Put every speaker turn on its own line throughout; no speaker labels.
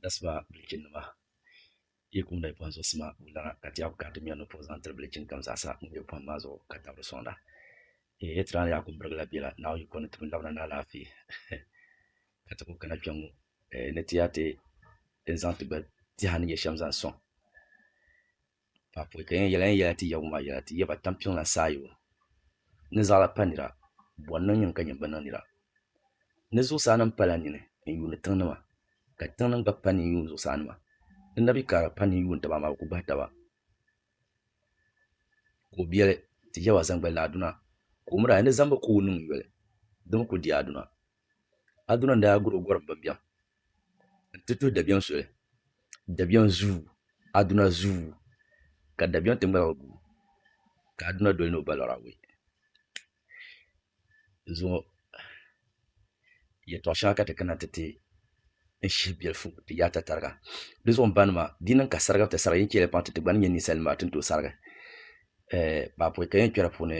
Dasima bilichinnima, yi kum na yi pɔhim zuɣusima wulana ka ti yaɣi ka ti mɛri ni puhi zaŋ tiri bilichin kam zaasa ŋun be pɔhim maa zuɣu ka tabiri sɔŋda. Eeh ti daa yaa ku birigila bela Naawuni yiko ni ti bi labina ni alaafee ka ti ku kana kpɛŋŋo ni ti yaa ti n-zaŋ ti gba tɛha ni nyɛ shɛm zaŋ sɔŋ. Paapoi ka yɛn yɛla yɛn yɛla ti yɛbu maa yɛla ti yɛba tampiŋ la saayo ni zaɣila pa nira bɔ n-niŋ nyin ka nyin bi niŋ nira ni zuɣusaa nim pala nini n-yuuni tiŋnima ka tiŋnim gba pa nini yuuni zuɣusaanima ni nabi kara pa nini yuuni taba amaa bɛ ku gbahi taba ka o biɛli ti yɛba zaŋ gbali ni Aduna ka o mi daa ni zambu ka o niŋ yoli di mi ku di Aduna. Aduna n-daa guri o gɔrim bimbiɛm nti tuhi dabiɛm soli, dabiɛm zuu, Aduna zuu, ka dabiɛm ti ŋmaligi guui ka Aduna doli ni o ba lɔri awɔi. Zuŋɔ yɛtɔɣ shɛŋa ka ti kana ti ti n-shihi biɛlifu ti yaai tatariga. Di zuɣu m banima, di niŋ ka sariga ti sarigi, yin chɛli paŋ ti ti gba ni nyɛ ninsalinima ti ni tooi sarigi. Paapoi ka yɛn kpɛra puuni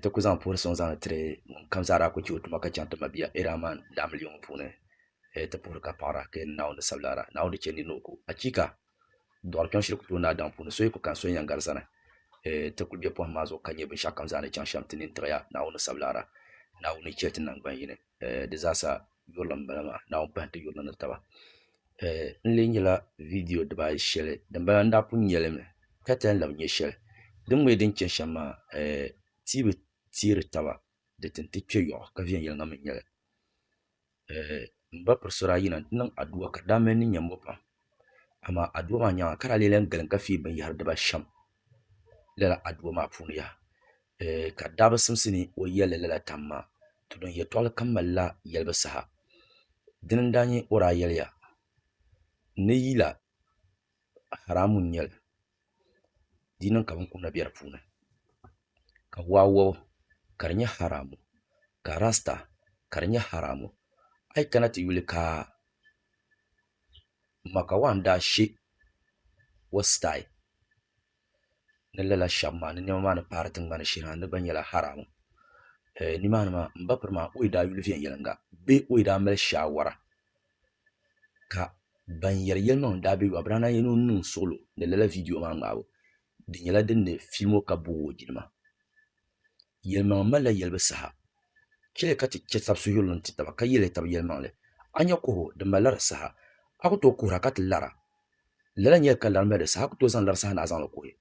ti ku zaŋ puhiri suŋ zaŋ tiri ŋun kam zaa daa ku chɛ o tuma ka chaŋ ti mabia Iraman daamiliya ŋɔ puuni ti puhiri ka paɣira ka yɛli Naawuni ni sabila ara, Naawuni di chɛ ni ni o ku. Achiika! Dɔɣiri kpiɔŋ shili ku tooi naai daŋ puuni, so yi ku kani so yɛn gari zani. Ti kuli be pɔhim maa zuɣu ka nya binshɛɣu kam zaa ni chaŋ shɛm, ti nini tiɣiya Naawuni ni sabila ara, Naawuni chɛ ti naŋgban yini. Di zaasa yurilim m-bala maa, Naawuni pahi ti yurilim ni taba. N lee nyɛla vidiyo dibaayi shɛli din bala n daa pun nyɛ li mi ka ti lahi labi nyɛ shɛli. Din ŋmee din chani shɛm maa, ti yi bi teeri taba di ti ni ti kpe yɔɣu ka viɛnyɛliŋga mi nyɛ li. M ba piri so daa yina nti niŋ aduwa ka di daa mali ni nyambo pam amaa aduwa maa nyaaŋa ka daa lee lahi galim ka feei binyɛhiri diba shɛm lala aduwa maa puuni yaha. Ka di daa bi simsi ni o yɛli lala tam maa to din yɛtɔɣili kam malila yɛlibu saha. Dini n-daa nyɛ o daa yɛliya ni yila haramu n-nyɛ li di niŋ ka binkumda be di puuni ka waa wabu ka di nyɛ haramu ka rasita ka di nyɛ haramu a yi kana ti yuli ka makawan daa she o sitaai ni lala shɛba maa ni nɛma maa ni paari tiŋgbani shɛli maa di gba nyɛla haramu nimaani maa m ba piri maa o yi daa yuli viɛnyɛliŋga bee o yi daa mali shaawara ka ban yɛri yɛlimaŋli daa be yɔɣu bɛ daa naan yɛli ni o niŋ suɣilo ni lala viidiyo maa ŋmaabu di nyɛla din ni filim o ka booi o jilima. Yɛlimaŋli malila yɛlibu saha. Chɛliya ka ti chɛ tab suhuyurili n-ti taba ka yɛli tab yɛlimaŋli. A nya kuhibu, di malila di saha. A ku tooi kuhira ka ti lara. Lala nyɛla ka lari mali di saha, a ku tooi zaŋ lari saha ni a zaŋ li kuhi.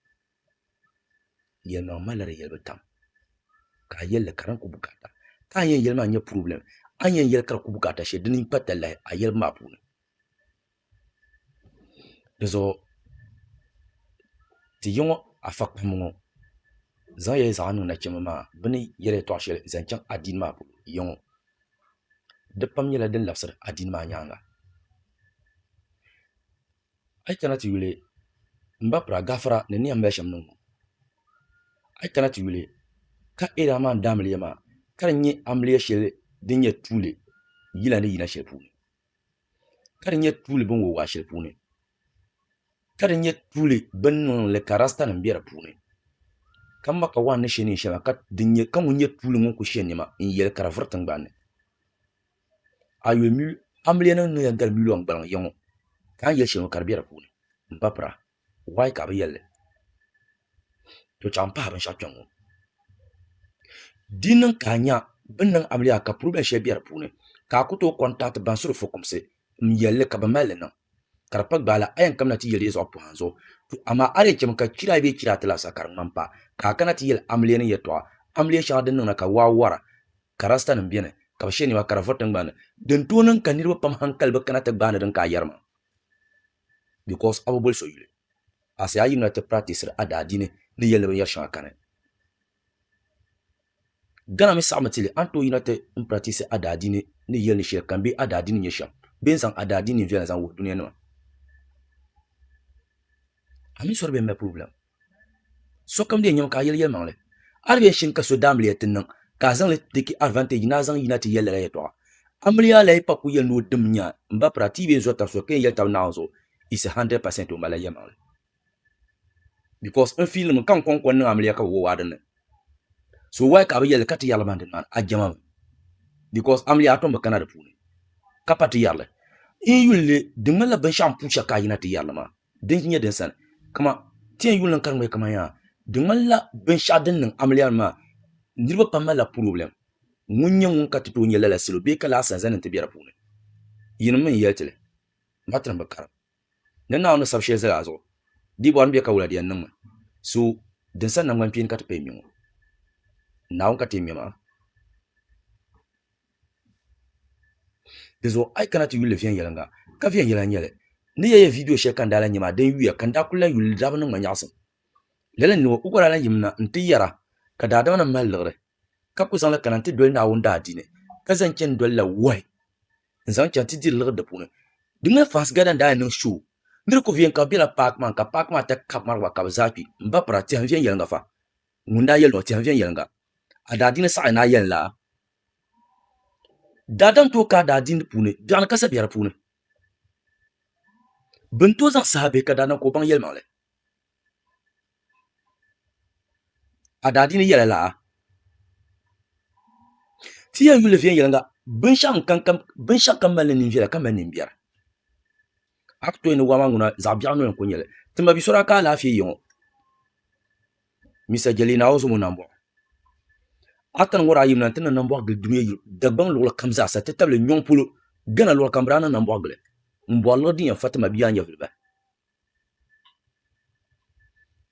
Yɛlimaŋli malila di yɛlibu tam, ka a yɛli li ka di ni ku bukaata. Ka a ni yɛn yɛli maa nyɛ problem, a ni yɛn yɛli ka di ku bukaata shɛli di ni kpa talahi a yɛlibu maa puuni. Di zuɣu ti yi ŋɔ afa kpamba ŋɔ zaŋ ya zaɣa niŋ nachimba maa bɛ ni yɛli yɛltɔɣa shɛli zaŋ chaŋ adiini maa polo ya ŋɔ di pam nyɛla din labisiri adiini maa nyaaŋa. A yi kana ti yuli m ba pira gafara ni ni yɛn mali shɛm niŋ ŋɔ a yi kana ti yuli ka ɛra maa n-daa amiliya maa ka di nyɛ amiliya shɛli din nyɛ tuuli yila ni yina shɛli puuni ka di nyɛ tuuli bin wo waa shɛli puuni ka di nyɛ tuuli bin niŋli ka rasta nim bɛ di puuni ka maka waa ni shɛ neen shɛŋa ka di nyɛ ka ŋun nyɛ tuuli ŋun ku shɛ niɛma n yɛli ka di vuri tingbanni a yuli amiliya nim ni yɛn gari miliyon gbaliŋ ya ŋɔ ka a ni yɛli shɛli ŋɔ ka di bɛ di puuni n ba pira wai ka bi yɛlli to chaŋ n pahi binshaɣu kpɛŋŋo di niŋ ka a nya bi ni niŋ amiliya ka problem shɛli bɛ di puuni ka a ku tooi kontaati ban su di fukumsi n yɛlli ka bi malli niŋ ka di pa gbaala a yɛn kamina ti yɛli di zuɣu poham zuɣu to amaa a di yɛn chɛmi ka chira bee chira ti laasabu ka di ŋmani pa ka a kana ti yɛli amiliya ni yɛltɔɣa amiliya shɛŋa din niŋda ka waa wara ka rasta nim biɛni ka bi shɛ niɛma ka di vuri tingbanni din tooi niŋ ka niraba pam hankali bi kana ti gbaani din ka a yɛri maa because a bi boli so yuli as a yimina ti practice a daadiini ni yɛli ni binyɛri shɛŋa kani. Ghana mi saɣimi ti li a ni tooi yina ti n practice a daadiini ni yɛli ni shɛli kam bee a daadiini nyɛ shɛm bee n zaŋ a daadiini viɛla zaŋ wuhi dunia nima. A mini so di bɛ mali problem. Sokam dii nyami ka a yɛli yɛlimaŋli. A di bɛ shini ka so daamiliya ti niŋ ka a zaŋ li take advantage ni a zaŋ yina ti yɛli lala yɛltɔɣa. Amiliya lahi pa ku yɛli ni o dim nya m ba pira ti yi bɛ zɔri tab so ka yɛn yɛli tab Naawuni zuɣu is 100% o malila yɛlimaŋli because n feel mi ka n kɔŋko n niŋ amiliya ka bi wo waa dinni so why ka a bi yɛli ka ti yɛrili man dini maa ni a jɛma mi because amiliya a tom bi kana di puuni ka pa ti yɛrili. N yi yuli li, di ŋmanila binshɛɣu m-puui shɛli ka a yina ti yɛri li maa. Din nyɛ din sani, kaman ti yɛn yuli li n-karim li kaman yaa, di ŋmanila binshɛɣu din niŋ amiliya ni maa, niriba pam malila problem. Ŋun nyɛ ŋun ka ti tooi nya lala salo bee ka lala sanzani nti be di puuni? Yinim mi n-yɛli ti li, Martin bi karim. Ni Naawuni ni sabi shɛli zali a zuɣu, di yi bɔri ni bɛ ka wula di yɛn niŋmi. So, din sani naŋgbankpeeni ka ti pay ŋme ŋɔ. Naawuni ka ti yɛn ŋme maa. Di zuɣu a yi kana ti yuli li viɛnyɛliŋga, ka viɛnyɛla n-nyɛ li. N ni yɛli ya viidiyo shɛli ka n daa lan nya maa din yuya ka n daa kuli lan yuli li daa bi niŋ ma nyaɣisim. Lala n-niŋ o, o gba daa lan yimina nti yɛra ka daadamanim mali liɣiri ka ku zaŋ li kana nti doli Naawuni daadiini ka zaŋ chani doli la wahi n-zaŋ chaŋ ti diri liɣiri di puuni. Di ŋmani Fans Garden daa yɛn niŋ show ni di ku viɛn ka bɛ bela paaki maa ni ka paaki maa ti kabi ŋmarigi ba ka bɛ zaa kpi. M ba pira, tɛhim viɛnyɛliŋga fa. Ŋun daa yɛli ni o tɛhim viɛnyɛliŋga, a daadiini saɣiya ni a yɛli laa? Daadam tooi ka a daadiini puuni, biɛɣuni ka sa be di puuni. Bɛ ni tooi zaŋ saha bihi ka daadam ka o baŋ yɛlimaŋli. A daadiini yɛla laa? Ti yɛn yuli viɛnyɛliŋga binshɛɣu kam mali ni ninviɛla ka mali nimbiɛri. A ku tooi ni waa maa ŋuna zaɣ biɛɣu noli n-kuli nyɛ li. Ti ma bi so daa ka alaafee ya ŋɔ. Mr. Jali Naawuni zom o nambɔɣu. A tani ŋɔ daa yimina nti niŋ nambɔɣu gili dunia yili Dagbaŋ luɣili kam zaasa ti tabili nyɔŋ polo Ghana luɣili kam bɛ daa niŋ nambɔɣu gili m-bɔri liɣiri din yɛn fa ti ma bia nyɛvili bahi.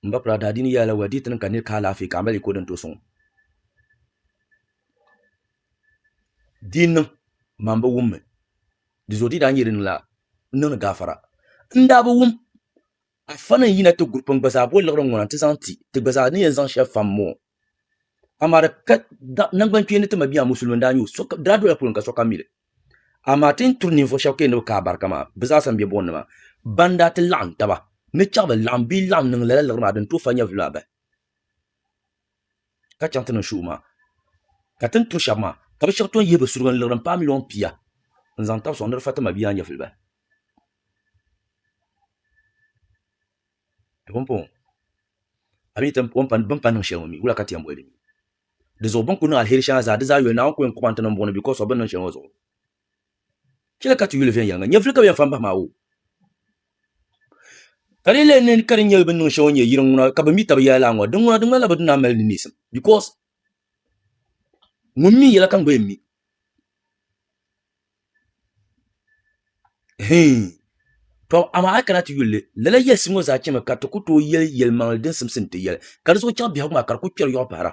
M ba pira daadiini yɛla la wula di ti niŋ ka nir ka alaafee ka a mali yiko din tooi sɔŋ o. Di niŋ man bi wummi di zuɣu di daa nyɛ di niŋla n niŋdi gaafara. N daa bi wum Afa ni yina ti guripi n gba zaa bo liɣiri ŋuna nti zaŋ ti, ti gba zaa ni yɛn zaŋ shɛli fam moo. Amaa di ka naŋgban kpeeni ti ma bia musulimi n-daa nyɛ o, di daa dola polo ka sokam mi li. Amaa ti ni turi ninvuɣ shɛba ka yɛn ni bɛ ka abarika maa, bɛ zaa sa m-be buɣim ni maa, ban daa ti laɣim taba ni chaɣ bɛ laɣim bee laɣim niŋ lala liɣiri maa din tooi fa nyɛvili maa bahi ka chaŋ ti niŋ shuɣu maa. Ka ti ni turi shɛba maa, ka bɛ shɛba tom yihi bɛ suriga n-liɣiri m-paai miliɔn pia n-zaŋ tab sɔŋ ni di fa ti ma bia nyɛvili bahi. Di pumpɔŋɔ a mi bini pa niŋ shɛli ŋɔ mi wula ka ti yɛn boli di mi? Di zuɣu bini ku niŋ aliheri shɛŋa zaa di zaa yoli Naawuni ku yɛn kɔba n-ti niŋ buɣim ni because of bini niŋ shɛli ŋɔ zuɣu. Chɛli ka ti yuli viɛnyɛliŋga nyɛvili ka bɛ yɛn fa m-bahi maa o. Ka di lee ni ka di nyɛ bini niŋ shɛli ŋɔ nyɛ yiriŋ ŋuna ka bɛ mi tabi yɛla lala ŋɔ din ŋuna di ŋmanila bɛ di naan mali ninneesim because ŋun mi yɛla ka n gba yɛn mi. To amaa a yi kana ti yuli li, lala yɛlisim ŋɔ zaa chɛmi ka ti ku tooi yɛli yɛlimaŋli din simsi ni ti yɛli, ka di zuɣu chaŋ biɛhigu maa ka di ku kpɛri yɔɣu pahira.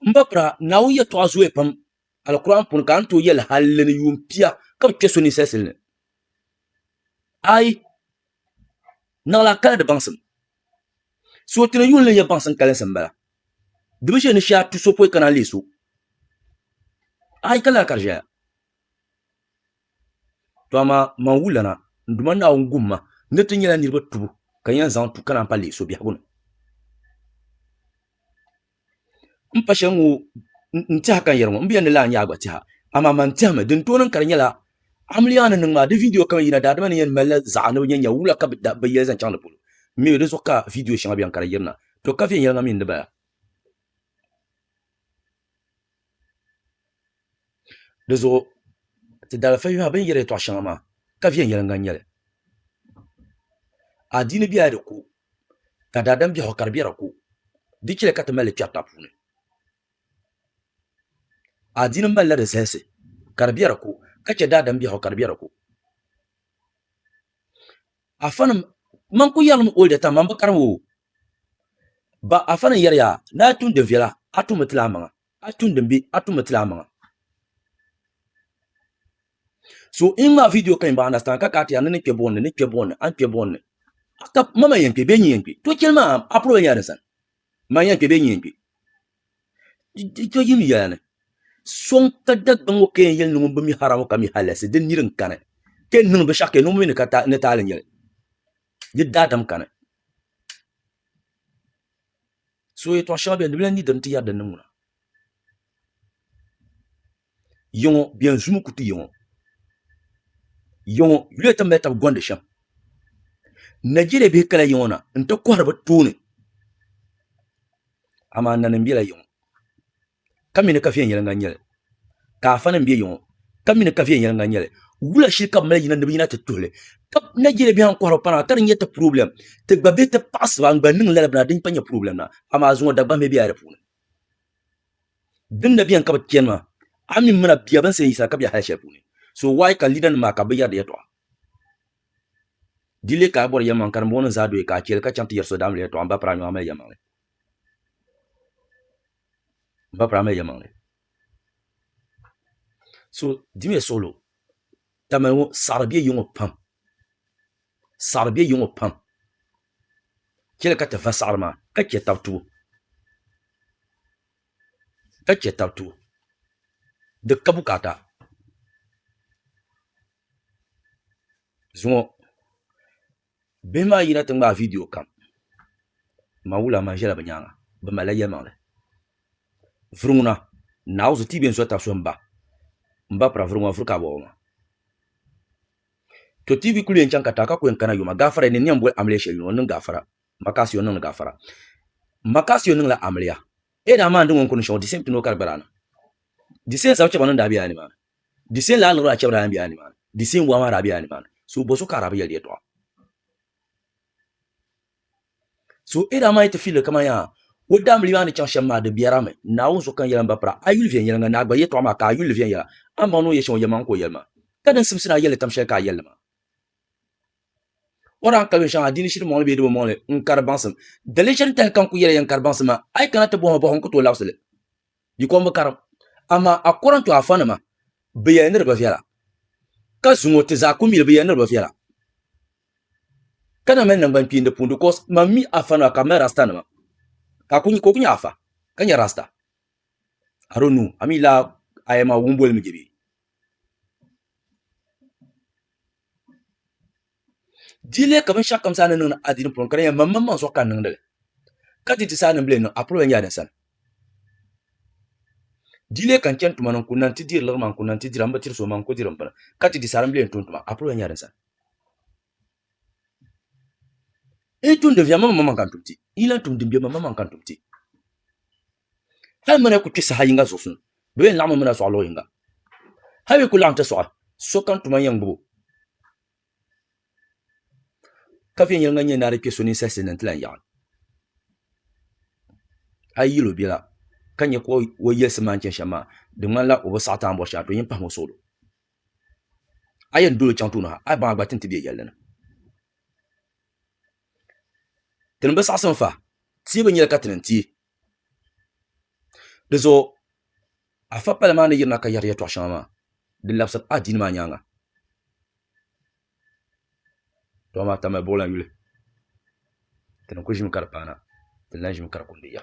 M ba pira, Naawuni yɛtɔɣa zooya pam Alkur'aan puuni ka a ni tooi yɛli halli ni yuun pia ka bi kpe so ninsalisili ni. Aai! Naɣila a kali di baŋsim. So ti ni yuun li nyɛ baŋsim kalinsi m-bala. Di bi ʒe ni shee a tu so pɔi ka naan leei so. Aai ka lala ka di ʒɛya. To amaa man wulana, n Duuma Naawuni gum ma ni ti nyɛla niriba tubu ka yɛn zaŋ tu ka naan pa leei so biɛhigu ni. M pa shɛli ŋɔ n tɛha ka n yɛri ŋɔ, m bi yɛli ni lala n-nyɛ a gba tɛha, amaa man tɛhimi din tooi niŋ ka di nyɛla amiliya ni niŋ maa di viidiyo kam yina daadama ni yɛn malila zaɣa ni bɛ nya nya wula ka bɛ yɛli zaŋ chaŋ di polo. M mi di zuɣu ka viidiyo shɛŋa beni ka di yirina. To ka viɛnyɛliŋga mi n-di bala. Di zuɣu ti daalifa yuha bɛ ni yɛri yɛtɔɣ shɛŋa maa ka viɛnyɛliŋga n-nyɛ li. Adiini bela di ko, ka daadam biɛhigu ka di be di ko. Di chɛli ka ti mali li kpɛri tab puuni. Adiini malila di zalisi ka di be di ko, ka chɛ daadam biɛhigu ka di be di ko. Afanim, man ku yɛrimi all the time, man bi karim o. Ba afanim yɛri ya, ni a tum din viɛla, a tummi tila amaŋa. A tum din be, a tummi tila amaŋa. So in ŋmaa video ka yin ba understand ka ka ti ya ni ni kpe buɣim ni, ni kpe buɣim ni, a ni kpe buɣim ni. Ka mama yɛn kpe bee nyin yɛn kpe? To cheli maa a problem nyɛla din sani. Man yɛn kpe bee nyin yɛn kpe? To yim yɛla ni so n-ka Dagbaŋ ŋɔ ka yɛn yɛli ni ŋun bi mi haramu ka mi halasi di niri n-kani ka yɛn niŋ binshɛɣu ka yɛn niŋ mi ni taali n-nyɛli di daadam kani. So yɛtɔɣ shɛŋa beni di bi lahi ni dini ti yɛri din ni ŋuna. Yiŋɔ bɛn zumi ku ti yiŋɔ. Yiŋɔ yuya ti mali tab gondi shɛm. Nigeria bihi kala yiŋɔ na n-ti kɔhiri bɛ tooni amaa nanim bela yiŋɔ ka mi ni ka viɛnyɛliŋga n-nyɛ li ka afanim be yiŋɔ ka mi ni ka viɛnyɛliŋga n-nyɛ li. Wula shili ka bɛ mali yina ni bɛ yina ti tuhili ka Nigeria bihi n-kɔhiri bɛ pana ka di nyɛ ti problem. Ti gba bɛ ti paɣisi ba n-gba niŋ lala bina din pa nyɛ problem na. Amaa zuŋɔ Dagbaŋ mi bela di puuni. Din na beni ka bɛ chani maa, a mi mina bia bɛn sani yiɣisira ka be hali shɛli puuni. So why ka leader nim maa ka bɛ yɛri di yɛltɔɣa? Di lee ka a bɔri yɛlimaŋli ka dimbɔŋɔnim zaa doya ka a chɛli ka chaŋ ti yɛri so daamili yɛltɔɣa m ba piri a nyɔɣu mali yɛlimaŋli. M ba piri a mali yɛlimaŋli. So dimiya suɣulo Tamale ŋɔ saɣiri be yiŋɔ pam saɣiri be yiŋɔ pam chɛli ka ti va saɣiri maa ka chɛ tabi tubu ka chɛ tabi tubu di ka bukaata zuŋɔ Bihi maa yina ti ŋmaai viidiyo kam, ma wula man ʒɛla bɛ nyaaŋa, bɛ malila yɛlimaŋli. Vuri ŋuna, Naawuni zuɣu ti yi bɛ n-zɔri tab suhu m-ba, m-ba pira vuri ŋuna vuri ka a bɔbi maa. To ti yi bi kuli yɛn chaŋ ka taa ka ku yɛn kana yoma, gaafara ni n yɛn boli amiliya shɛli yuli ŋɔ, n niŋ gaafara, Makasiyo niŋdi gaafara. Makasiyo niŋla amiliya. E daa maandi ŋun kuni shɛŋa, di same ti ni o kari gbara na. Di same zabi chɛba ni daa bela nimaani. Di same lala liɣiri daa chɛba daa bela nimaani. Di same waa maa daa bela nimaani. So bɔ so ka a daa bi yɛli di yɛltɔɣa. So e daa maa yi ti fiili kaman yaa o daamili maa ni chaŋ shɛm maa di biɛrami. Naawuni zuɣu ka n yɛli m ba pira, a yuli viɛnyɛliŋga ni a gba yɛltɔɣa maa ka a yuli li viɛnyɛla, a ni baŋ ni o yɛli shɛm o yɛlimaŋli ka o yɛli maa. Ka din simsi ni a yɛli li tam shɛli ka a yɛli li maa. O daa kali binshɛŋa adiini shiri mɔŋli bee di bi mɔŋli n-kari baŋsim. Daliri shɛli n-tahi ka n ku yɛli ya n-kari baŋsim maa, a yi kana ti bɔhi ma bɔhigu n ku tooi labisi li. Di kom bi karim. Amaa according to afanima, bɛ yɛli ni di bi viɛla. Ka zuŋɔ ti zaa ku mi li, bɛ yɛli ni di bi viɛla. Ka na mali naŋgbankpeeni di puuni because man mi afanima ka bɛ mali rastanima. Ka a ku ka o ku nyɛ afa ka nyɛ rasta. I don't know. A mi laa aya maa wumbu li mi je bee? Di lee ka binshɛɣu kam zaa ni niŋdi adiini puuni ka di nyɛla maŋmaŋ zuɣu ka a niŋdi li ka di ti saha ni bɛ lee niŋ a polo nyɛla din sani. Di lee ka n chani tuma ni n ku na nti diri liɣiri maa n ku na nti dira m bi tiri so maa n ku diri m bini ka ti di saha ni bɛ lee tum tuma a polo nyɛla din sani. N yi tum din viɛla maŋmaŋ ka n tum ti, n yi lahi tum din be maŋmaŋ ka n tum ti. Hali mana ku kpe saha yiŋga zuɣusuŋ, bɛ yɛn laɣimmi mina sɔɣi luɣ yiŋga. Hali bɛ ku laɣim ti sɔɣi, sokam tuma n-yɛn gbubi o. Ka viɛnyɛliŋga nyɛ ni a di kpe so ninsalisi ni nti lan yaɣi. A yi yɛl o biɛla ka nya ka o yɛlisim maa ni chani shɛm maa, di ŋmanila o bi saɣi ti a ni bɔri shɛli, to nyin pahim o suɣilo. A yɛn dol o chaŋ tooni ha, a yi baŋ a gba ti ni ti be yɛlli ni. Ti ni bi saɣisi n-fa, teebu nyɛli ka ti ni n-teei. Di zuɣu afa pala maa ni yirina ka yɛri yɛltɔɣa shɛŋa maa di labisiri adiini maa nyaanga. To amaa tamali buɣulan yuli ti ni ku ʒimi ka di paana ti ni lahi ʒimi ka di kundi ya.